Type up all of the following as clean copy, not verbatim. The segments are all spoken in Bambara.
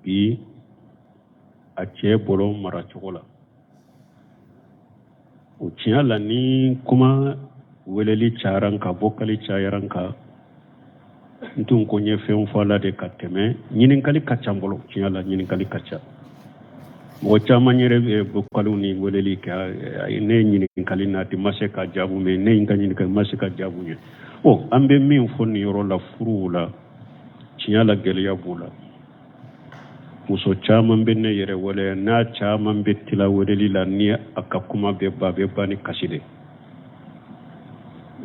bi a cɛ bolo maracogo la. O tiɲɛ la, ni kuma weleli cayara n kan, vocali cayara n kan, n tun ko n ye fɛn fɔ a la de ka tɛmɛ. Ɲininkali ka ca n bolo, tiɲɛ la, ɲininkali ka ca. Mɔgɔ caman yɛrɛ bɛ vocaliw ni weleli kɛ. Ne ye ɲininkali nati, ma se ka jaabu mɛn. Ne ye n ka ɲininkali, ma se ka jaabu ɲɛ. Bon, an bɛ min fɔ nin yɔrɔ la, furuw la, tiɲɛ la, gɛlɛya b'u la. Muso caman bɛ ne yɛrɛ wele, n'a caman bɛ tila weleli la, ni a ka kuma bɛ ba bɛ ban ni kasi de.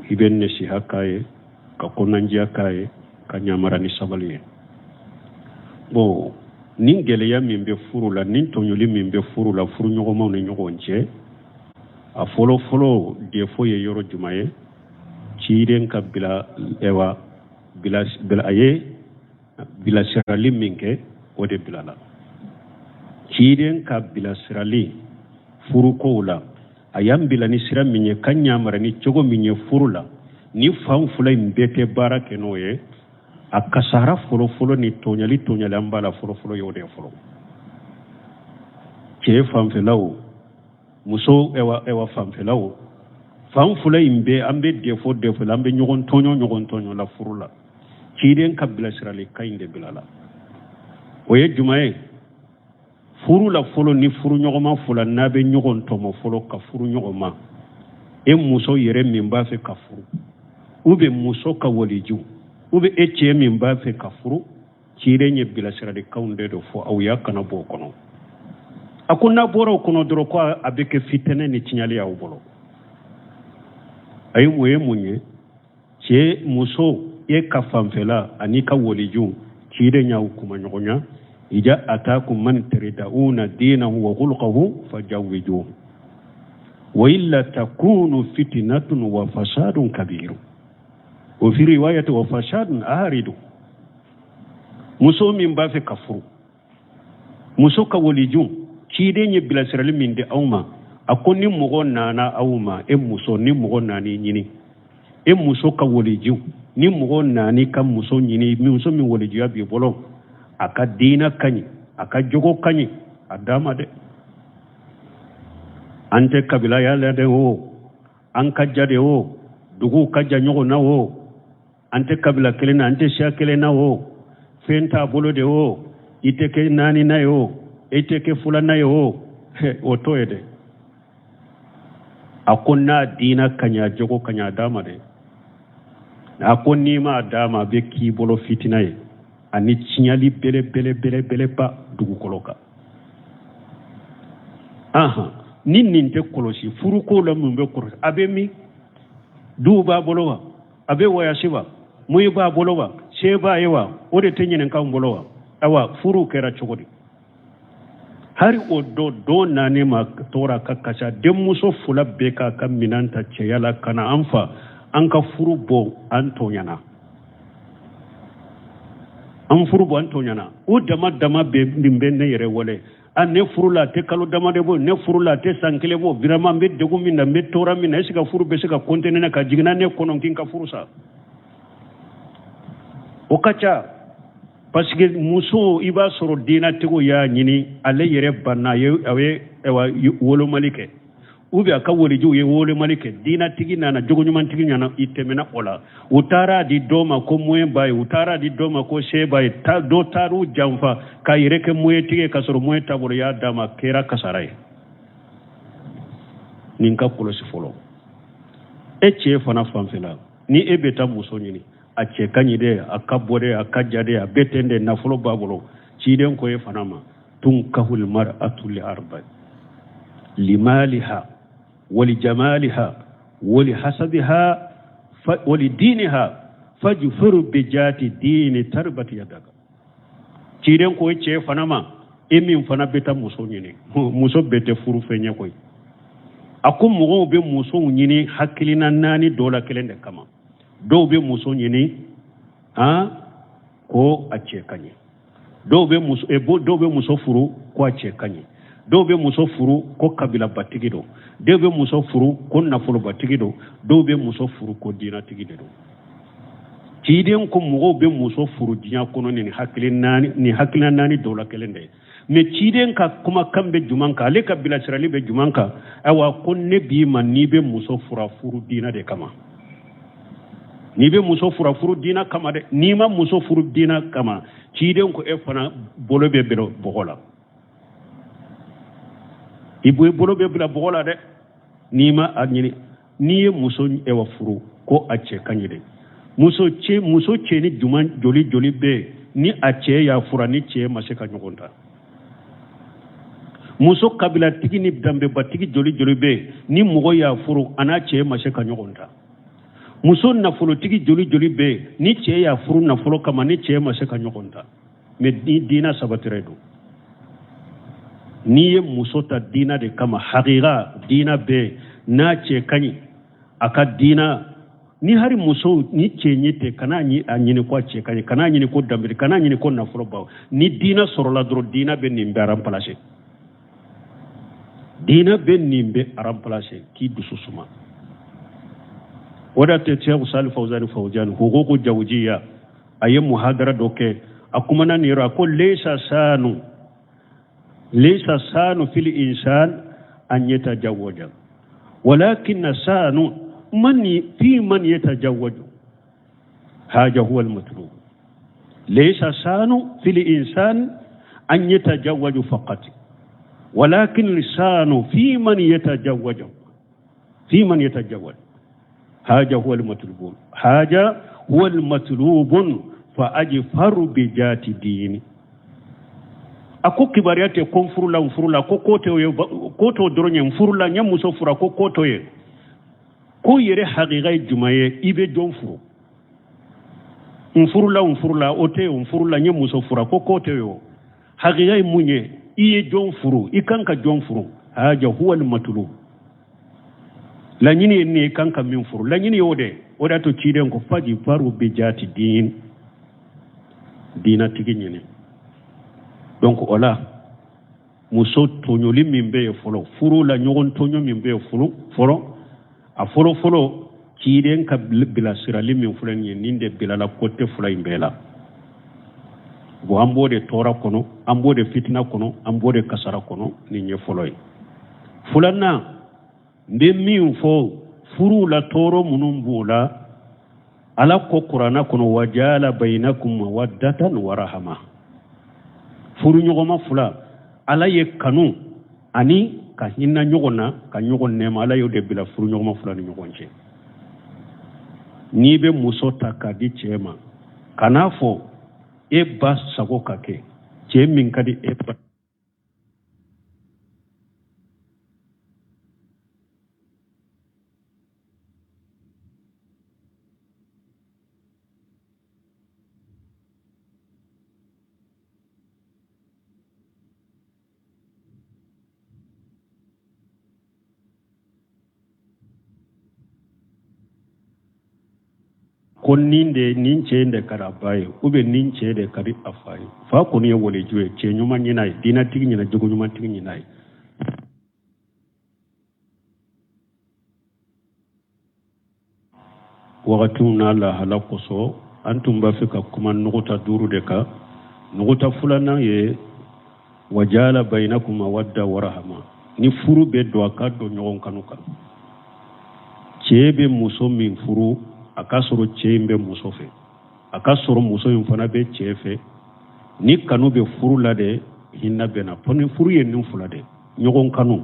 I bɛ nasiha k'a ye, ka kɔnɔnandiya k'a ye, ka ɲamara ni sabali ye. Bon, nin gɛlɛya min bɛ furu la, nin tɔɲɔli min bɛ furu la, furuɲɔgɔnmaw ni ɲɔgɔn cɛ, a fɔlɔ fɔlɔ défaut ye yɔrɔ jumɛn ye? Ciden ka bila ɛwa bila bila a ye bilasirali min kɛ, o de bilala. Ciden ka bilasirali furukow la, a y'an bila ni sira min ye, ka ɲamara ni cogo min ye furu la, ni fan fila in bɛɛ tɛ baara kɛ n'o ye, a kasara fɔlɔfɔlɔ ni tɔɲali tɔɲali an b'a la fɔlɔfɔlɔ y'o de ye fɔlɔ. Cɛ fanfɛlaw, muso ɛwa ɛwa fanfɛlaw, fan fila in bɛɛ, an bɛ défaut défaut la, an bɛ ɲɔgɔn tɔɲɔ ɲɔgɔn tɔɲɔ la furu la. Ciden ka bilasirali kan in de bilala. O ye jumɛn ye furu la fɔlɔ? Ni furu ɲɔgɔnma fila n'a bɛ ɲɔgɔn tɔmɔ fɔlɔ ka furu ɲɔgɔn ma, e muso yɛrɛ min b'a fɛ ka furu, ou bien muso ka walijiw, ou bien e cɛ min b'a fɛ ka furu, ciden ye bilasiralikanw de do fɔ aw y'a kana bɔ o kɔnɔ. A ko n'a bɔra o kɔnɔ dɔrɔn, ko a bɛ kɛ fitinɛ ni tiɲɛli y'aw bolo. Ayi, o ye mun ye? Cɛ, muso, e ka fanfɛla ani ka walijiw, ciden y'aw kuma ɲɔgɔnya: ija atakum man taridawna dinahu wa khulqahu fajawwijuhu wa illa takunu fitnatun wa fasadun kabiru, wa fi riwayati wa fasadun aridu. Muso min b'a fɛ ka furu, muso ka walijiw, ciden ye bilasirali min di aw ma, a ko ni mɔgɔ nana aw ma, e muso, ni mɔgɔ nana i ɲini, e muso ka walijiw, ni mɔgɔ nana i ka muso ɲini, muso min walijiya b'i bolo, a ka diina ka ɲi, a ka jogo ka ɲi, a d'a ma dɛ. An tɛ kabila ya la dɛ o, an ka ja de o, duguw ka ja ɲɔgɔn na o, an tɛ kabila kelen na, an tɛ siya kelen na o, fɛn t'a bolo de o, i tɛ kɛ naaninan ye o, i tɛ kɛ filanan ye o, o t'o ye dɛ. A ko n'a diina ka ɲi, a jogo ka ɲi, a d'a ma dɛ. A ko n'i m'a d'a ma, a bɛ k'i bolo fitina ye ani tiɲɛli belebelebelebeleba dugukolo kan. Ahan, ni nin tɛ kɔlɔsi furuko la, mun bɛ kɔlɔsi? A bɛ min duw b'a bolo wa? A bɛ wɔyasi wa? Mun b'a bolo wa? Se b'a ye wa? O de tɛ ɲininka n bolo wa? Awa, furu kɛra cogo di? Hari o dɔ dɔ naani ma tora ka kasa, denmuso fila bɛɛ k'a ka minɛn ta cɛya la ka na an fa, an ka furu bɔ, an tɔɲana, an furu bɔ, an tɔɲana. O dama dama bɛ nin bɛ ne yɛrɛ wele: a ne furu la a tɛ kalo dama de bɔ, ne furu la a tɛ san kelen bɔ, vraiment n bɛ degun min na, n bɛ tɔɔrɔ min na, est ce que furu bɛ se ka continuer ne ka jiginna ne kɔnɔ k'i ka furu sa? O ka ca, parce que muso, i b'a sɔrɔ diinatigiw y'a ɲini, ale yɛrɛ banna, a ye a ye wolomali kɛ, ou bien a ka walijiw ye wolomali kɛ. Diinatigi nana, jogoɲumantigi nana, i tɛmɛna o la, u taara di dɔ ma ko moyen b'a ye, u taara di dɔ ma ko se b'a ye, dɔ taar'u janfa k'a yɛrɛ kɛ moyen tigi ye, k'a sɔrɔ moyen t'a bolo, y'a d'a ma, kɛra kasara ye. Nin ka kɔlɔsi fɔlɔ. E cɛ fana fanfɛla, ni e bɛ taa muso ɲini, a cɛ ka ɲi dɛ, a ka bɔ dɛ, a ka ja dɛ, a bɛ ten dɛ, nafolo b'a bolo, ciden ko e fana ma: tunkahul mar'atu li arba: limaliha wali jamaliha wali hasabiha wali diniha, fajfuru bijati dini tarbati yadaka. Ciden ko e cɛ fana ma, e min fana bɛ taa muso ɲini, muso bɛɛ tɛ furu fɛn ye koyi. A ko mɔgɔw bɛ musow ɲini hakilina naani dɔ la kelen de kama. Dɔw bɛ muso ɲini han ko a cɛ ka ɲi, dɔw bɛ muso furu ko a cɛ ka ɲi, dɔw bɛ muso furu ko kabilabatigi don, dɔw bɛ muso furu ko nafolobatigi don, dɔw bɛ muso furu ko diinatigi de don. Ciden ko mɔgɔw bɛ muso furu diɲɛ kɔnɔ nin hakili naani nin hakilina naani dɔ la kelen de ye. Mais ciden ka kumakan bɛ juman kan, ale ka bilasirali bɛ juman kan. Ayiwa, ko ne b'i ma, n'i bɛ muso fura, furu diina de kama. N'i bɛ muso fura, furu diina kama dɛ. N'i ma muso furu diina kama, ciden ko e fana bolo bɛ bila bɔgɔ la. I bolo bɛ bila bɔgɔ la dɛ, n'i ma a ɲini. N'i ye muso ewa furu ko a cɛ ka ɲi dɛ, muso cɛ, muso cɛni juman joli joli bɛ yen ni a cɛ y'a fura, ni cɛ ma se ka ɲɔgɔn ta. Muso kabilatigi ni danbebatigi joli joli bɛ yen ni mɔgɔ y'a furu, a n'a cɛ ma se ka ɲɔgɔn ta. Muso nafolotigi joli joli bɛ yen ni cɛ y'a furu nafolo kama, ni cɛ ma se ka ɲɔgɔn ta. Mais ni diina sabatira don, n'i ye muso ta diina de kama, hakika diina bɛ yen, n'a cɛ ka ɲi a ka diina ni hari muso ni cɛ ɲɛ tɛ, kana a ɲini ko a cɛ ka ɲi, kana ɲini ko danbe, kana ɲini ko nafolo baw. Ni diina sɔrɔla dɔrɔn, diina bɛ nin bɛɛ remplacer. Diina bɛ nin bɛɛ remplacer k'i dusu suma. O de tɛ Cheikh Salih Fawzani Fawzani huququ jawjiya, a ye muhadara dɔ kɛ, a kumana nin yɔrɔ, a ko laysa sanu, laysa sanu fil insan an yatajawwaja, walakin sanu man fi man yatajawwaju haja huwa almatlub. Laysa sanu fil insan an yatajawwaju faqat, walakin sanu fi man yatajawwaju, fi man yatajawwaj haja huwa almatlub, haja huwa almatlubun fa ajfaru bi jati dini. A ko kibaruya tɛ ko n furula, n furula, ko ko t'o ye, ko t'o dɔrɔn ye. N furula, n ye muso fura, ko ko t'o ye. Ko yɛrɛ hakika ye jumɛn ye? I bɛ jɔn furu? N furula, n furula, o tɛ ye. N furula, n ye muso fura, ko ko t'o ye. O hakika ye mun ye? I ye jɔn furu? I kan ka jɔn furu? Haja huwa almatlub. Laɲini ye nin ye, i kan ka min furu, laɲini y'o de. O de y'a to ciden ko faji faru bi jati din, diinatigi ɲini. Donc o la, muso tɔɲɔli min bɛ yen fɔlɔ furu la, ɲɔgɔn tɔɲɔ min bɛ yen fɔlɔ fɔlɔ, a fɔlɔ fɔlɔ, ciden ka bilasirali min filɛ nin ye, nin de bilala côté fila in bɛɛ la. Bon, an b'o de tɔɔrɔ kɔnɔ, an b'o de fitina kɔnɔ, an b'o de kasara kɔnɔ. Nin ye fɔlɔ ye. Filanan, n bɛ min fɔ furuw la, tɔɔrɔ minnu b'o la, Ala ko kuranna kɔnɔ wajala bayinakum mawaddatan wa rahama. Furuɲɔgɔnma fila, Ala ye kanu ani ka hinɛ ɲɔgɔn na, ka ɲɔgɔn nɛɛma, Ala y'o de bila furuɲɔgɔnma fila ni ɲɔgɔn cɛ. N'i bɛ muso ta k'a di cɛ ma, kan'a fɔ e ba sago ka kɛ, cɛ min ka di e ba. Ko nin de, nin cɛ in de ka di a ba ye, ou bien nin cɛ de ka di a fa ye. Fa kɔni ye waliju ye, cɛ ɲuman ɲin'a ye, diinatigi ɲina, jogo ɲumantigi ɲin'a ye. Wagatiw n'a lahala kosɔn, an tun b'a fɛ ka kuma nuguta duuru de kan. Nuguta filanan ye wajala bayinakum mawadda wa rahama. Ni furu bɛ don, a ka don ɲɔgɔn kanu kan. Cɛ bɛ muso min furu, a ka sɔrɔ cɛ in bɛ muso fɛ, a ka sɔrɔ muso in fana bɛ cɛ fɛ. Ni kanu bɛ furu la de, hinɛ bɛ na. Fo ni furu ye nin fila de, ɲɔgɔn kanu.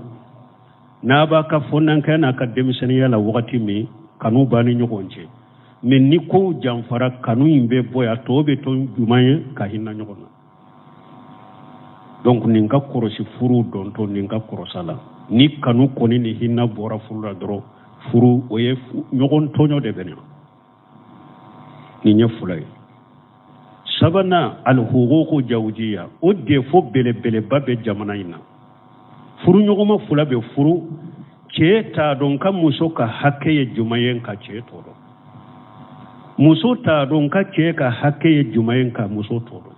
N'a b'a ka fɔnankɛ n'a ka denmisɛnninya la wagati min, kanu b'a ni ɲɔgɔn cɛ. Mais ni kow janfara, kanu in bɛ bɔ yan, tɔw bɛ to jumɛn ye? Ka hinɛ ɲɔgɔn na. Donc nin ka kɔrɔsi furu dɔntɔ, nin ka kɔrɔsa la. Ni kanu kɔni ni hinɛ bɔra furu la dɔrɔn, furu o ye ɲɔgɔn tɔɲɔ de bɛ na. Nin ye fila ye. Sabanan, alhuququ jawjiya. O défaut belebeleba bɛ jamana in na. Furuɲɔgɔnma fila bɛ furu, cɛ t'a dɔn ka muso ka hakɛ ye jumɛn ye ka cɛ tɔ dɔn, muso t'a dɔn ka cɛ ka hakɛ ye jumɛn ye ka muso tɔ dɔn.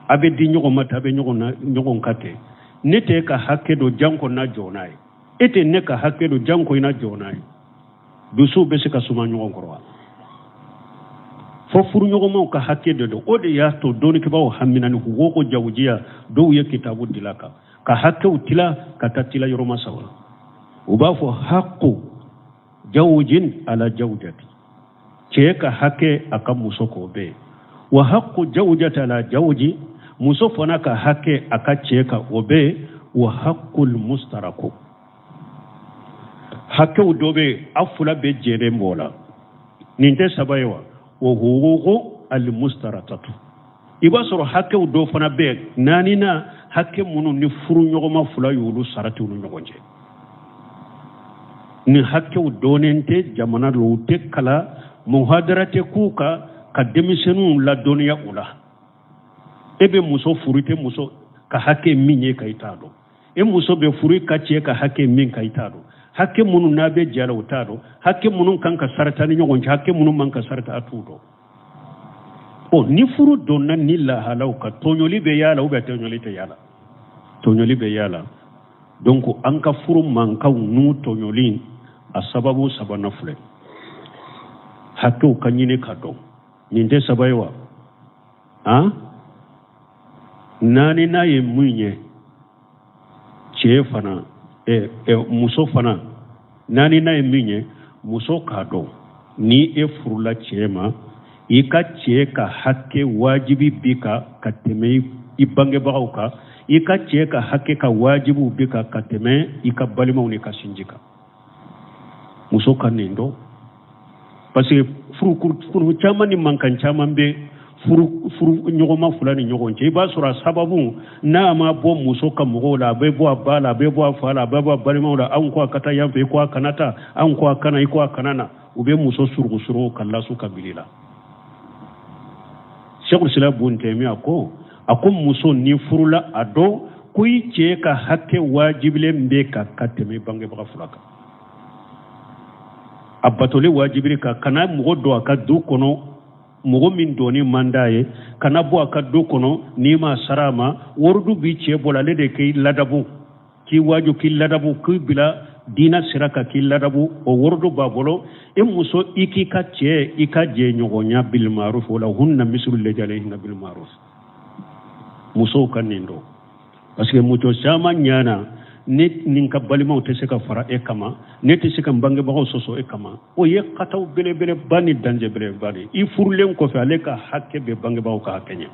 A bɛ di ɲɔgɔn ma ten, a bɛ ɲɔgɔn na, ɲɔgɔn ka ten. Ne tɛ ka hakɛ dɔn janko na jɔ n'a ye, e tɛ ne ka hakɛ dɔn janko i na jɔ n'a ye. Dusuw bɛ se ka suma ɲɔgɔn kɔrɔ wa? Fo furuɲɔgɔnmaw ka hakɛ de don. O de y'a to dɔnnikɛbaaw hamina ni huququ jawjiya, dɔw ye kitabu dila kan ka hakɛw tila ka taa tila yɔrɔma saba. U b'a fɔ haqqu jawjin ala jawjati, cɛ ka hakɛ a ka muso k'o bɛ yen, wa haqqu jawjati ala jawji, muso fana ka hakɛ a ka cɛ kan o bɛ yen, wa haqqul mustaraku, hakɛw dɔ bɛ yen a fila bɛɛ jɛlen b'o la. Nin tɛ saba ye wa? Wa huququ al mustaratatu, i b'a sɔrɔ hakɛw dɔ fana bɛ yen naaninan, hakɛ minnu ni furuɲɔgɔnma fila y'olu sarati u ni ɲɔgɔn cɛ. Nin hakɛw dɔnnen tɛ jamana la, u tɛ kalan, muhadara tɛ k'u kan ka denmisɛnninw ladɔnniya u la. E bɛ muso furu, i tɛ muso ka hakɛ min ye ka i t'a dɔn. E muso bɛ furu, i ka cɛ ka hakɛ min kan i t'a dɔn. Hakɛ minnu n'a bɛ jɛ la, o t'a dɔn. Hakɛ minnu kan ka sarata ni ɲɔgɔn cɛ, hakɛ minnu man ka sarata, a t'u dɔn. Ɔ ni furu donna ni lahalaw kan, tɔɲɔli bɛ y'a la ou bien tɔɲɔli tɛ y'a la? Tɔɲɔli bɛ y'a la. Donc an ka furu mankanw n'u tɔɲɔli a sababu sabanan filɛ, hakɛw ka ɲini ka dɔn. Nin tɛ saba ye wa? Han, naaninan ye mun ye? Cɛ fana, muso fana, naaninan ye min ye, muso k'a dɔn ni e furula cɛ ma, i ka cɛ ka hakɛ wajibi b'i kan ka tɛmɛ i bangebagaw kan, i ka cɛ ka hakɛ ka wajibiw b'i kan ka tɛmɛ i ka balimaw n'i ka sinji kan. Muso ka nin dɔn, parce que furu furu caman ni mankan caman bɛ furu furu ɲɔgɔnma fila ni ɲɔgɔn cɛ. I b'a sɔrɔ a sababu n'a ma bɔ muso ka mɔgɔw la, a bɛ bɔ a ba la, a bɛ bɔ a fa la, a bɛ bɔ a balimaw la. Anw ko a ka taa yan fɛ, i ko a kana taa. Anw ko a kana, i ko a kana na. U bɛ muso surugu surugu ka lasu ka bili la. Sɛku Islam Bun Taymiya ko, a ko muso ni furula, a dɔn ko i cɛ ka hakɛ wajibilen b'i kan ka tɛmɛ i bangebaga fila kan. A batoli wajibili kan, kana mɔgɔ don a ka du kɔnɔ, mɔgɔ min donni man d'a ye, kana bɔ a ka du kɔnɔ n'i ma sara a ma. Warudu b'i cɛ bolo, ale de k'i ladabu, k'i waaju, k'i ladabu, k'i bila diina sira kan, k'i ladabu, o warudu b'a bolo. E muso, i k'i ka cɛ, i ka jɛɲɔgɔnya bilmaruf, wa lahunna mislu lazi alayhinna bilmaruf. Musow ka nin dɔn, parce que muso caman ɲana ne ni n ka balimaw tɛ se ka fara e kama, ne tɛ se ka n bangebagaw sɔsɔ e kama. O ye kataw belebeleba ni danger belebeleba de ye. I furulen kɔfɛ, ale ka hakɛ bɛ bangebagaw ka hakɛ ɲɛ,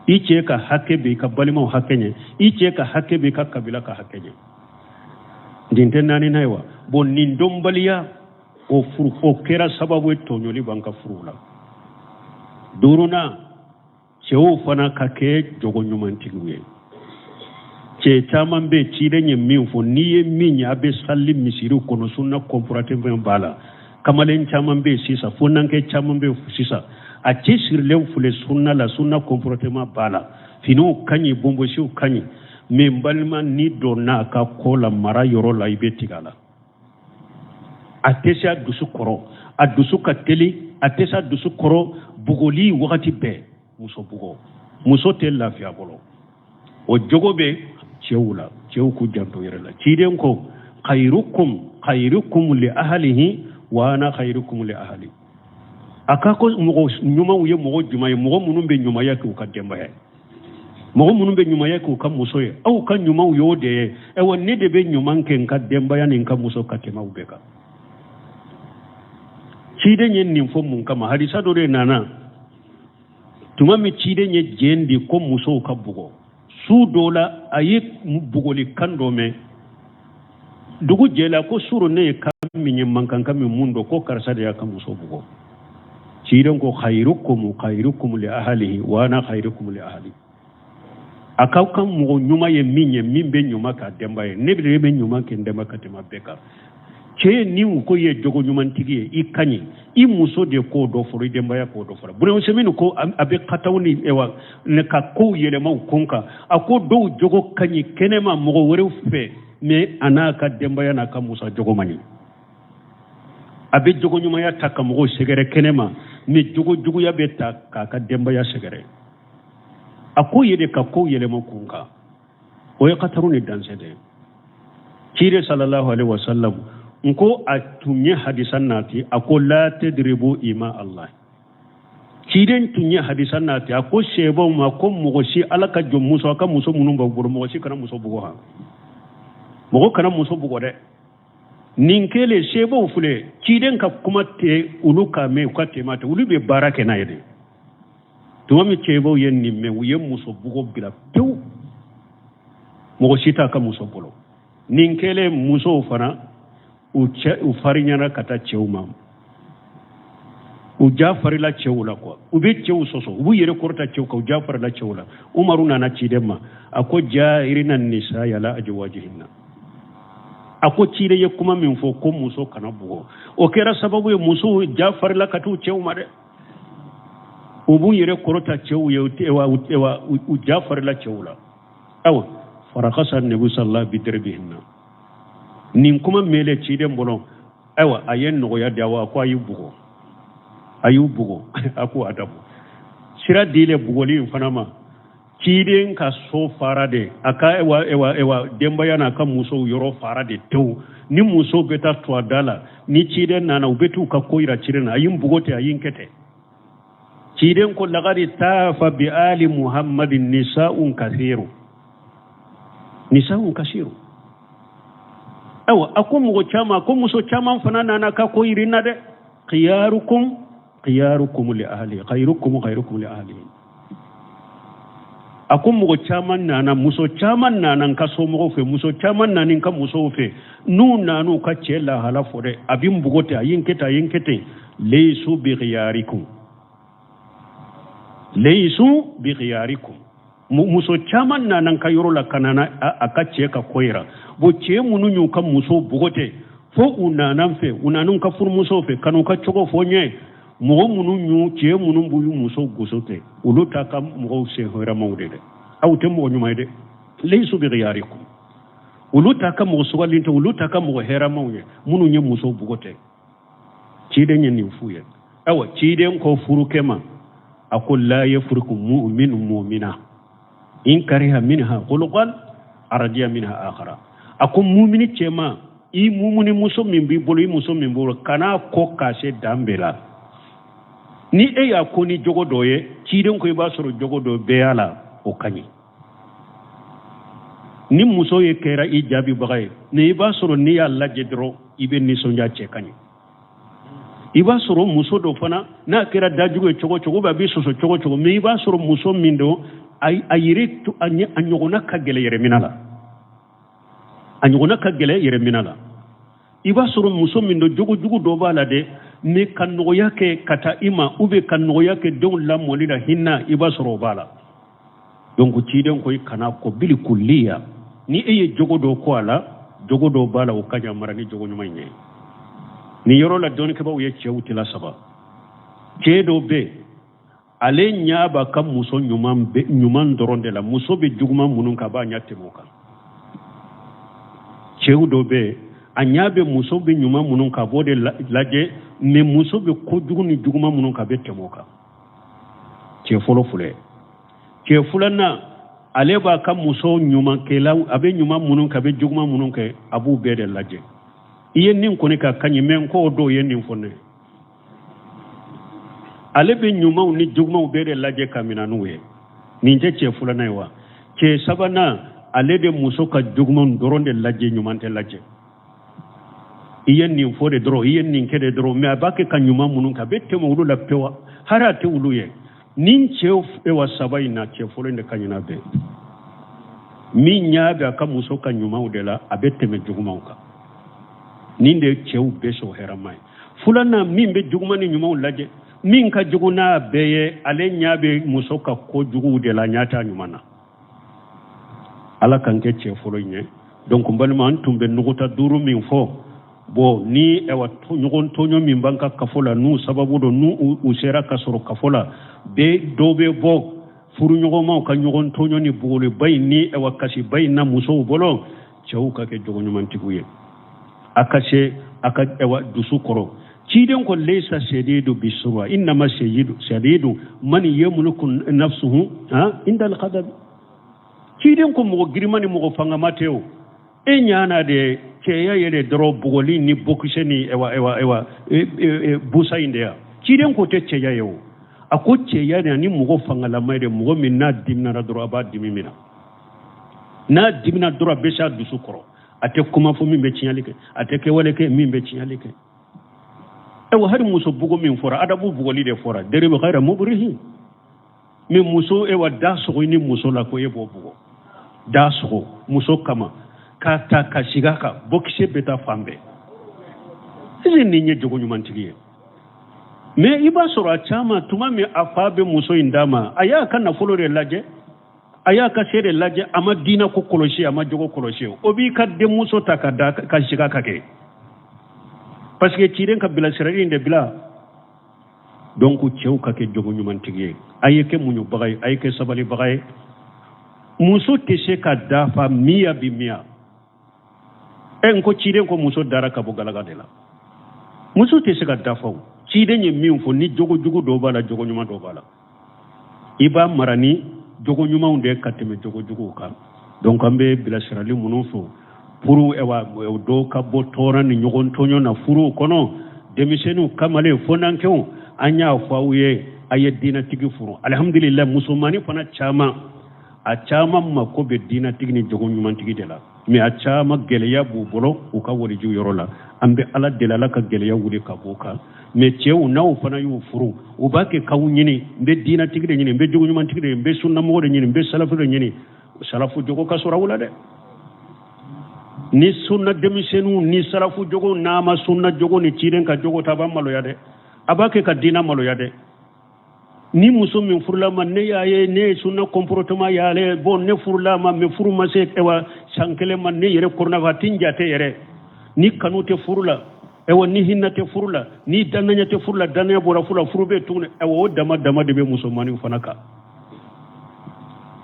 i cɛ ka hakɛ bɛ i ka balimaw hakɛ ɲɛ, i cɛ ka hakɛ bɛ i ka kabila ka hakɛ ɲɛ. Nin tɛ naaninan ye wa? Bon, nin dɔnbaliya o furu o kɛra sababu ye tɔɲɔli b'an ka furuw la. Duurunan, cɛw fana ka kɛ jogo ɲumantigiw ye. Cɛ caman bɛ ciden ye min fɔ, n'i ye min ye a bɛ sali misiriw kɔnɔ, sunna comportement b'a la. Kamalen caman bɛ sisan, funankɛ caman bɛ sisan, a cɛ sirilen filɛ sunna la, sunna comportement b'a la, finiw ka ɲi, bonbosiw ka ɲi, mais n balima, n'i donna a ka ko la mara yɔrɔ la, i bɛ tigɛ a la. A tɛ se a dusu kɔrɔ, a dusu ka teli, a tɛ se a dusu kɔrɔ, bugɔli wagati bɛɛ, muso bugɔ, muso tɛ lafiya bolo. O jogo bɛ cɛw la. Cɛw k'u janto yɛrɛ la. Ciden ko khayrukum khayrukum li ahlihi wa ana khayrukum li ahli. A ka ko mɔgɔ ɲumanw ye mɔgɔ jumɛn ye? Mɔgɔ minnu bɛ ɲumanya kɛ u ka denbaya ye, mɔgɔ minnu bɛ ɲumanya kɛ u ka muso ye, aw ka ɲumanw y'o de ye. Ayiwa, ne de bɛ ɲuman kɛ n ka denbaya ni n ka muso ka tɛmɛ aw bɛɛ kan. Ciden ye nin fɔ mun kama? Hadisa dɔ de nana tuma min ciden ye jɛn di ko musow ka bugɔ. Su dɔ la, a ye bugɔli kan dɔ mɛn. Dugu jɛla, ko suro ne ye kan min ye, mankan kan min mun dɔn, ko karisa de y'a ka muso bugɔ. Ciden ko khayrukum khayrukum li ahlihi wa ana khayrukum li ahli. A k'aw ka mɔgɔ ɲuman ye min ye, min bɛ ɲuman k'a denba ye, ne de bɛ ɲuman kɛ n denba ka tɛmɛ bɛɛ kan. Cɛ, ni u ko i ye jogo ɲumantigi ye, i ka ɲi, i muso de k'o dɔ fɔlɔ, i denbaya k'o dɔ fɔlɔ. Buna Usɛmini ko a bɛ kataw ni ewa ne ka kow yɛlɛma u kun kan. A ko dɔw jogo ka ɲi kɛnɛma mɔgɔ wɛrɛw fɛ, mais a n'a ka denbaya n'a ka muso jogo man ɲi. A bɛ jogo ɲumanya ta ka mɔgɔw sɛgɛrɛ kɛnɛma, mais jogo juguya bɛ ta k'a ka denbaya sɛgɛrɛ. A ko ye de ka kow yɛlɛma kun kan, o ye kataru ni danger de ye. Ciden sallallahu alaihi wasallam n ko a tun ye hadisa nati, a ko la tadribu ima Allah. Ciden tun ye hadisa nati, a ko sebaw ma ko mɔgɔ si, Ala ka jɔn muso, a ka muso minnu b'aw bolo, mɔgɔ si kana muso bugɔ. Han, mɔgɔ kana muso bugɔ dɛ. Nin kelen sebaw filɛ, ciden ka kuma tɛ olu ka mɛn, u ka tema tɛ, olu bɛ baara kɛ n'a ye de. Tuma min cɛbaw ye nin mɛn, u ye muso bugɔ bila pewu, mɔgɔ si t'a ka muso bolo. Nin kɛlen, musow fana u cɛ u farinyana ka taa cɛw ma, u ja farila cɛw la quoi, u bɛ cɛw sɔsɔ, u b'u yɛrɛ kɔrɔta cɛw kan, u ja farila cɛw la. Umaru nana ciden ma, a ko jairina nisa yala ajwajihinna. A ko ciden ye kuma min fɔ ko muso kana bugɔ, o kɛra sababu ye musow ja farila ka t'u cɛw ma dɛ. U b'u yɛrɛ kɔrɔta cɛw ye, u ja farila cɛw la. Awa, farakasa nabi sallallahu bi darbihinna. Nin kuma mɛnlen ciden bolo, ayiwa, a ye nɔgɔya di, awa, a ko a y'u bugɔ, a y'u bugɔ. A ko a dabɔ sira dilen bugɔli in fana ma. Ciden ka so fara de, a ka ewa ewa ewa denbaya n'a ka musow yɔrɔ fara de tewu. Ni musow bɛ taa to a da la, ni ciden nana, u bɛ t'u ka ko yira ciden na: a ye n bugɔ ten, a ye n kɛ ten. Ciden ko lagadi taafa bi ali Muhammadin nisa'un kathiru, nisa'un kasiru. Ayiwa, a ko mɔgɔ caman, a ko muso caman fana nana ka ko yiri na dɛ. Khiyarukum khiyarukum li ahli, khayrukum khayrukum li ahli. A ko mɔgɔ caman nana, muso caman nana n ka somɔgɔw fɛ, muso caman nana n ka musow fɛ. N'u nana u ka cɛ lahala fɔ dɛ, a bɛ n bugɔ ten, a ye n kɛ ten, a ye n kɛ ten. Leisu bi khiyarikum, leisu bi khiyarikum. Muso caman nana n ka yɔrɔ la ka nana a ka cɛ ka ko yira. Bon, cɛ minnu y'u ka musow bugɔ ten, fo u nana n fɛ, u nana n ka furumusow fɛ ka n'u ka cogo fɔ n ye. Mɔgɔ minnu y'u cɛ minnu b'u musow goso ten, olu t'a ka mɔgɔw sen hɛrɛmaw de dɛ, aw tɛ mɔgɔ ɲuman ye dɛ. Leisu bi khiyarikum, olu t'a ka mɔgɔ sugalen tɛ, olu t'a ka mɔgɔ hɛrɛmaw ye minnu ye musow bugɔ ten. Ciden ye nin f'u ye. Ayiwa, ciden ko furukɛ ma, a ko la yafriku mu'minu mu'mina in kariha minha khuluqan aradiya minha akhara. A ko mumini cɛma, i mumuni muso min b'i bolo, i muso min b'i bolo, kana ko k'a se dan bɛɛ la. Ni e y'a ko ni jogo dɔ ye, ciden ko i b'a sɔrɔ jogo dɔ bɛɛ y'a la, o ka ɲi. Ni muso ye kɛra i jaabibaga ye, ni i b'a sɔrɔ n'i y'a lajɛ dɔrɔn, i bɛ nisɔndiya, cɛ ka ɲi. I b'a sɔrɔ muso dɔ fana, n'a kɛra dajugu ye cogo cogo, a bɛ sɔsɔ cogo cogo, mais i b'a sɔrɔ muso min don, a yɛrɛ a ɲɔgɔnna ka gɛlɛ yɛrɛminɛ la, a ɲɔgɔnna ka gɛlɛ yɛrɛminɛ la. I b'a sɔrɔ muso min don, jogojugu dɔ b'a la dɛ, mais ka nɔgɔya kɛ ka taa i ma, ou bien ka nɔgɔya kɛ denw lamɔli la, hinɛ, i b'a sɔrɔ o b'a la. Donc ciden ko i kana ko bili kulliya. Ni e ye jogo dɔ ko a la, jogo dɔ b'a la, o ka ɲa, mara ni jogo ɲuman in ye. Nin yɔrɔ la, dɔnnikɛbaaw ye cɛw tila saba. Cɛ dɔ bɛ, ale ɲɛ b'a ka muso ɲuman ɲuman dɔrɔn de la, muso bɛ juguman minnu kan, a b'a ɲɛ tɛmɛ o kan. Cɛw dɔ bɛ, a ɲɛ bɛ muso bɛ ɲuman minnu kan, a b'o de lajɛ, mais muso bɛ kojugu ni juguman minnu kan, a bɛ tɛmɛ o kan. Cɛ fɔlɔ filɛ. Cɛ filanan, ale b'a ka muso ɲumankɛla, a bɛ ɲuman minnu kɛ, a bɛ juguman minnu kɛ, a b'u bɛɛ de lajɛ. I ye nin kɔni ka ka ɲi, mais k'o dɔw ye nin fɔ ne. Ale bɛ ɲumanw ni jugumanw bɛɛ de lajɛ ka mina n'u ye. Nin tɛ cɛ filanan ye wa? Cɛ sabanan, ale de muso ka jugumanw dɔrɔn de lajɛ, ɲuman tɛ lajɛ. I ye nin fɔ de dɔrɔn, i ye nin kɛ de dɔrɔn, mais a b'a kɛ ka ɲuman minnu kɛ, a bɛ tɛmɛ olu la pewu, hali a tɛ olu ye. Nin cɛw ewa saba in na, cɛ fɔlɔ in de ka ɲi n'a bɛɛ. Min ɲɛ bɛ a ka muso ka ɲumanw de la, a bɛ tɛmɛ jugumanw kan. Nin de cɛw bɛɛ sɔn hɛrɛma ye. Filanan, min bɛ juguman ni ɲumanw lajɛ, min ka jugu n'a bɛɛ ye, ale ɲɛ bɛ muso ka kojuguw de la, ɲɛ t'a ɲuman na. Ala k'an kɛ cɛ fɔlɔ in ye. Donc n balima, an tun bɛ nuguta duuru min fɔ, bon, ni ayiwa ɲɔgɔn tɔɲɔ min b'an ka kafo la, n'u sababu don, n'u u sera ka sɔrɔ kafo la, bɛɛ dɔ bɛ bɔ furuɲɔgɔnmaw ka ɲɔgɔn tɔɲɔ ni bugɔliba in ni ayiwa kasiba in na musow bolo. Cɛw ka kɛ jogoɲumantigiw ye, a ka se a ka ayiwa dusu kɔrɔ. Ciden ko laysa shadidu bisur'a innama shadidu man yamliku nafsuhu inda al-ghadab. Ciden ko mɔgɔ girima ni mɔgɔ fangama tɛ o. E ɲana de cɛya ye de dɔrɔn bugɔli ni bokisɛ ni ewa ewa ewa busa in de ya. Ciden ko tɛ cɛya ye o. A ko cɛya de ani mɔgɔ fangalama ye de, mɔgɔ min n'a diminara dɔrɔn, a b'a dimi minɛ. N'a dimina dɔrɔn, a bɛ se a dusu kɔrɔ, a tɛ kuma fɔ min bɛ tiɲɛli kɛ, a tɛ kɛwale kɛ min bɛ tiɲɛli kɛ. Ayiwa, hali muso bugo min fɔra, adabu bugɔli de fɔra, deribu ghayra mubrihi. Mais muso, ewa, da sogo i ni muso la ko e b'o bugɔ, da sogo muso kama k'a ta ka sigi a kan, bɔkisɛ bɛ taa fan bɛɛ. Ese nin ye jogo ɲumantigi ye? Mais i b'a sɔrɔ a caman, tuma min a fa bɛ muso in d'a ma, a y'a ka nafolo de lajɛ, a y'a ka se de lajɛ, a ma diinɛ ko kɔlɔsi, a ma jogo kɔlɔsi. O b'i ka denmuso ta ka da ka sigi a ka kɛ, parce que ciden ka bilasirali in de bila. Donc cɛw ka kɛ jogo ɲumantigi ye, a ye kɛ muɲubaga ye, a ye kɛ sabalibaga ye. Muso tɛ se ka dafa miya bi miya. E n ko ciden ko muso dara ka bɔ galaga de la. Muso tɛ se ka dafa. O ciden ye min fɔ, ni jogo jugu dɔw b'a la, jogo ɲuman dɔw b'a la, i b'a mara ni jogo ɲumanw de ka tɛmɛ jogo juguw kan. Donc an bɛ bilasirali minnu fɔ pour, ewa, dɔw ka bɔ tɔɔrɔ ni ɲɔgɔn tɔɲɔ na furuw kɔnɔ, denmisɛnninw, kamalen, fɔnankɛw, an y'a fɔ aw ye, a ye diinatigi furu. Alihamudulila, musomannin fana caman, a caman mako bɛ diinatigi ni jogo ɲumantigi de la, mais a caman gɛlɛya b'u bolo u ka walijuw yɔrɔ la. An bɛ Ala deli, Ala ka gɛlɛya wuli ka b'u kan. Mais cɛw, n'aw fana y'u furu, u b'a kɛ k'aw ɲini: n bɛ diinatigi de ɲini, n bɛ jogo ɲumantigi de ɲini, n bɛ sunnamɔgɔ de ɲini, n bɛ salafu de ɲini. Salafu jogo ka sɔrɔ aw la dɛ. Ni sunna denmisɛnninw ni salafu jogo n'a ma sunna jogo ni ciden ka jogo ta, a b'a maloya dɛ, a b'a kɛ ka diina maloya dɛ. Ni muso min furula ma, ne y'a ye, ne ye sunna comportement y'ale. Bon, ne furula ma, mais furu ma se, ewa, san kelen ma, ne yɛrɛ kɔrɔna a ti n jate yɛrɛ. Ni kanu tɛ furu la, ewa, ni hinɛ tɛ furu la, ni danaya tɛ furu la, danaya bɔra furu la, furu bɛ tuguni. Ewa, o dama dama de bɛ musomaninw fana kan.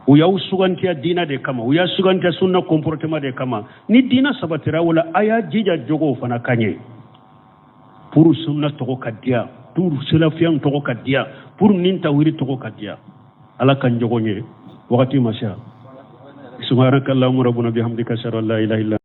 U y'aw sugantiya diina de kama, u y'a sugantiya sunna comportement de kama. Ni diina sabatira o la, a y'a jija jogow fana ka ɲɛ pour sunna tɔgɔ ka diya, pour salafiyan tɔgɔ ka diya, pour nin tawhidi tɔgɔ ka diya. Ala ka jogo ɲɛ. Wagati ma se. Subhanaka allahumma rabbana bihamdika, ashhadu an la ilaha illa